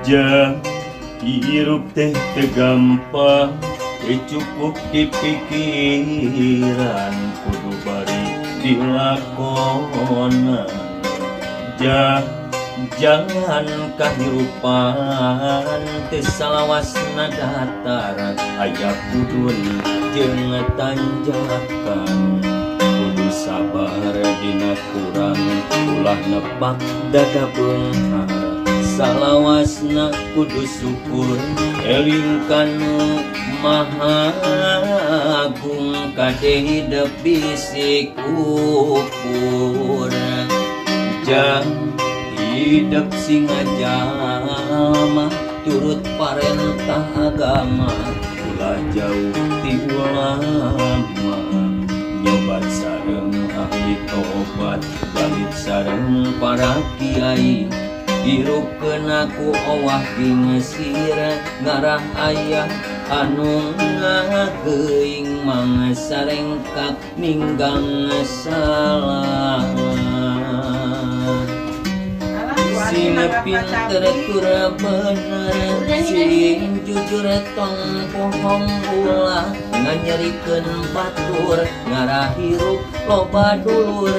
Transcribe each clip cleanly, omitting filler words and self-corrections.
Jang, hirup teh teu gampang, teu cukup di pikiran, kudu bari dilakonan. Jang, jalan kahirupan teu salawasna datar, aya mudun jeung tanjakan. Kudu sabar dina kurang, ulah nepak dada beunghar, salawasna kudu syukur, eling kanu maha agung, kade hidep bisi kupur. Jang, hidep sing ngajalma turut parentah agama, ulah jauh ti ulama, nyobat sareng ahli tobat, balit sareng para kiai. Hirup ku owah gingsir, ngarah aya anu ngageuing, mangsarengkak ninggang salah. Sing pinter tur bener, sing jujur, tong bohong, ulah nganyerikeun batur, ngarah hirup loba dulur.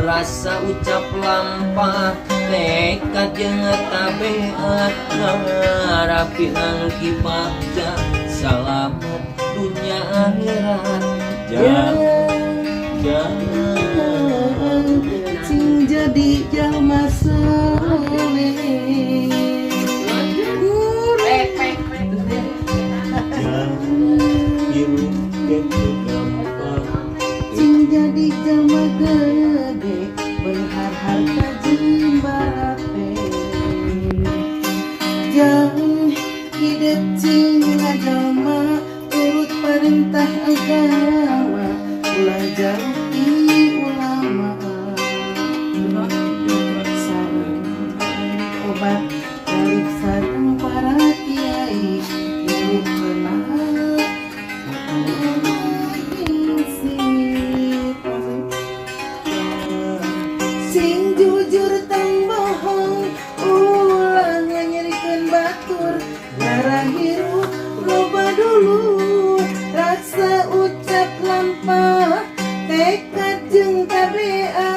Rasa, ucap, lampah, tekad jeung tabeat, ngarah pinangki bagja, salamet dunya akhirat. Jangan Sing jadi jalma soleh. Jang, hirup teh teu gampang. Sing jadi jalma gede, beunghar harta jeung barape. Jang, hidep cing ngajalma turut perintah agama, ulah jauh ti ulama, sareng obat, balik sareng para kiai. Hirup kena gingsir. Sing jujur, tong bohong, ulah nganyerikeun batur, ngarah hirup loba dulur. Rasa, ucap, lampah, tekad jeung tabeat.